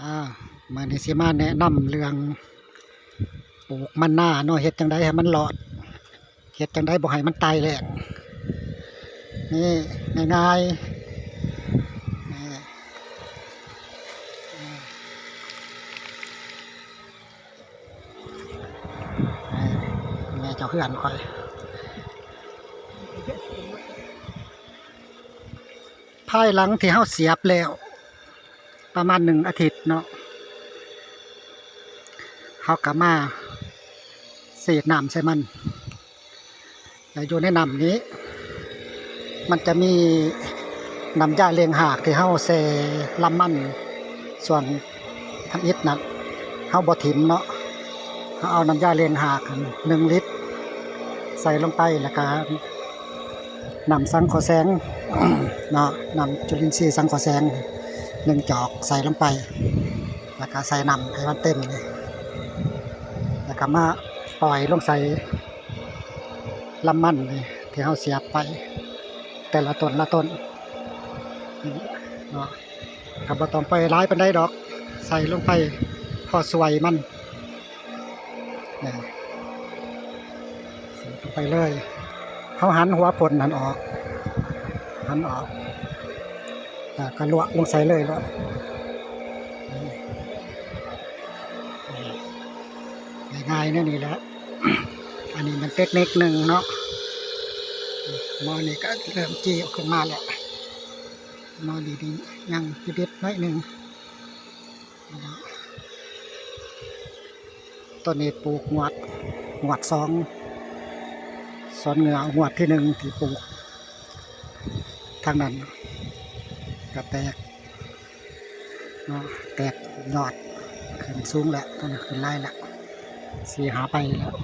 ອ່າ ມື້ນີ້ຊິມາແນະນຳເລື່ອງປູກມັນນາເນາະ ເຮັດຈັ່ງໃດໃຫ້ມັນລອດ ເຮັດຈັ່ງໃດບໍ່ໃຫ້ມັນຕາຍແລ້ງ. ນີ້ ງ່າຍໆ ນີ້ ນີ້ ແມ່ເຈົ້າເຮືອນຂ້ອຍ. ພາຍຫຼັງທີ່ເຮົາສຽບແລ້ວປະມານໜຶ່ງອາທິດເນາະ ເຮົາກໍມາສີດນ້ຳໃສ່ມັນ ແລ້ວຢູ່ໃນນ້ຳນີ້ ມັນຈະມີນ້ຳຢາເລັ່ງຮາກທີ່ເຮົາແຊ່ລຳມັນຊ່ວງທຳອິດນັ້ນ ເຮົາບໍ່ຖິ້ມເນາະ ເຮົາເອົານ້ຳຢາເລັ່ງຮາກຫັ້ນໜຶ່ງລິດໃສ່ລົງໄປ ແລ້ວກະນ້ຳສັງເຂົ້າແສງເນາະ ນ້ຳຈຸລິນຊີສັງເຂົ້າແສງໜຶ່ງຈອກໃສ່ລົງໄປ ແລ້ວກະໃສ່ນ້ຳໃຫ້ມັນເຕັມນີ້ ແລ້ວກະມາປ່ອຍລົງໃສ່ ລຳມັນນີ້ທີ່ເຮົາສຽບໄປ ແຕ່ລະຕົ້ນລະຕົ້ນເນາະ ກໍບໍ່ຕ້ອງໄປຫຼາຍປານໃດດອກ ໃສ່ລົງໄປພໍຊ່ວຍມັນ ນີ້ ໃສ່ລົງໄປເລີຍ ເຮົາຫັນຫົວພົ້ນຫັ້ນອອກ ຫັນອອກ ແລ້ວກໍລວກລົງໃສ່ເລີຍໂລດ ງ່າຍໆແນວນີ້ແຫຼະ. ອັນນີ້ມັນເຕັກນິກໜຶ່ງເນາະ ໝໍນີ້ກໍເລີ່ມຈີ້ຂຶ້ນມາແລ້ວ ໝໍນີ້ຍັງຕິດໆໜ້ອຍໜຶ່ງ. ຕອນນີ້ປູກງວດ ງວດສອງ ສວນເຫື່ອງວດທີໜຶ່ງທີ່ປູກ ທາງນັ້ນກໍແຕກ ເນາະ ແຕກຍອດຂຶ້ນສູງແລ້ວ ຕອນນີ້ຂຶ້ນຫຼາຍແລ້ວ ສີ່ຫ້າໃບແລ້ວ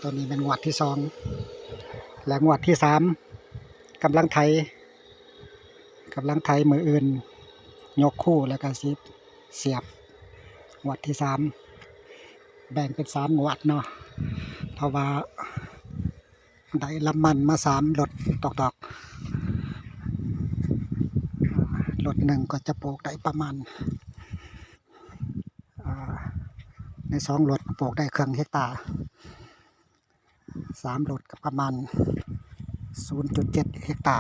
ຕອນນີ້ແມ່ນງວດທີສອງ ແລະ ງວດທີສາມ ກຳລັງໄຖ ກຳລັງໄຖ ມື້ອື່ນຍົກຄູ ແລ້ວກໍຊິສຽບງວດທີສາມ ແບ່ງເປັນສາມງວດເນາະ ເພາະວ່າ ໄດ້ລຳມັນມາສາມລົດຕອກໆ ລົດໜຶ່ງກໍຈະປູກໄດ້ປະມານ ອ່າ ໃນສອງລົດປູກໄດ້ເຄິ່ງເຮັກຕາ ສາມລົດກໍປະມານສູນຈຸດເຈັດເຮັກຕາ.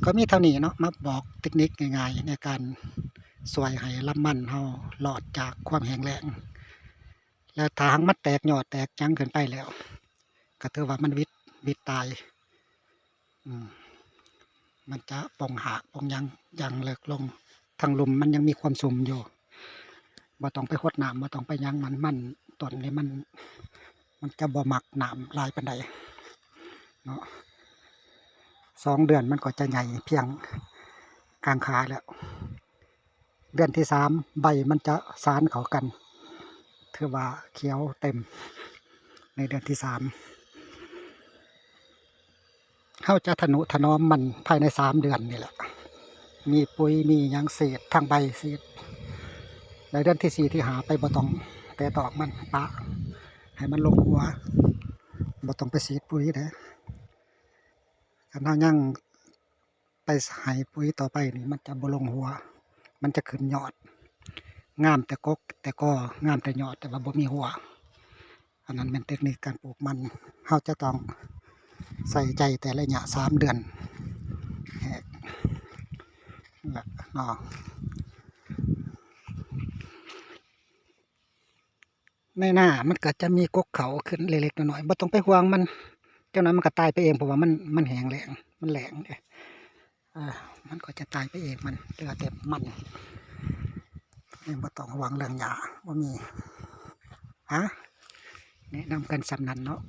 ກໍມີເທົ່ານີ້ເນາະ ມາບອກເຕັກນິກງ່າຍໆ ໃນການຊ່ວຍໃຫ້ລຳມັນເຮົາລອດຈາກຄວາມແຫ້ງແລ້ງ ແລ້ວຖ້າຫາກມັນແຕກຍອດແຕກຫຍັງຂຶ້ນໄປແລ້ວ ກໍຖືວ່າມັນຫວິດ ຫວິດຕາຍ ອືມ ມັນຈະປົ່ງຮາກປ່ອງຫຍັງຢ່າງເລິກລົງ ທາງລຸ່ມມັນຍັງມີຄວາມຊຸ່ມຢູ່ ບໍ່ຕ້ອງໄປຫົດນ້ຳ ບໍ່ຕ້ອງໄປຫຍັງມັນ ມັນຕົ້ນນີ້ມັນ ມັນຈະບໍ່ມັກນ້ຳຫຼາຍປານໃດເນາະ ສອງເດືອນມັນກໍຈະໃຫຍ່ພຽງກາງຂາແລ້ວ ເດືອນທີສາມໃບມັນຈະສານເຂົ້າກັນ ຖືວ່າຂຽວເຕັມໃນເດືອນທີສາມ ເຮົາຈະທະນຸຖະໜອມມັນພາຍໃນສາມເດືອນນີ້ແຫຼະ ມີປຸ໋ຍມີຫຍັງສີດທາງໃບສີດ ແລະ ເດືອນທີສີ່ ທີຫ້າ ໄປບໍ່ຕ້ອງແຕະຕ້ອງມັນ ປະໃຫ້ມັນລົງຫົວ ບໍ່ຕ້ອງໄປສີດປຸ໋ຍເດ້ ຄັນເຮົາຍັງໄປໃຫ້ປຸ໋ຍຕໍ່ໄປນີ້ ມັນຈະບໍ່ລົງຫົວ ມັນຈະຂຶ້ນຍອດ ງາມແຕ່ກົກແຕ່ກໍ ງາມແຕ່ຍອດ ແຕ່ວ່າບໍ່ມີຫົວ. ອັນນັ້ນແມ່ນເຕັກນິກການປູກມັນ ເຮົາຈະຕ້ອງໃສ່ໃຈແຕ່ໄລຍະສາມເດືອນແຮກເນາະ ໃນນາມັນກໍຈະມີກົກເຂົ້າຂຶ້ນເລັກໆນ້ອຍໆ ບໍ່ຕ້ອງໄປຫ່ວງມັນ ຈັກໜ້ອຍມັນກໍຕາຍໄປເອງ ເພາະວ່າມັນ ມັນແຫ້ງແລ້ງ ມັນແລ້ງເດ້. ເອີ ມັນກໍຈະຕາຍໄປເອງ ມັນເຫຼືອແຕ່ມັນ ຍັງບໍ່ຕ້ອງຫວັງເລື່ອງຫຍ້າ ບໍ່ມີ ຮະ ແນະນຳກັນສ່ຳນັ້ນເນາະ.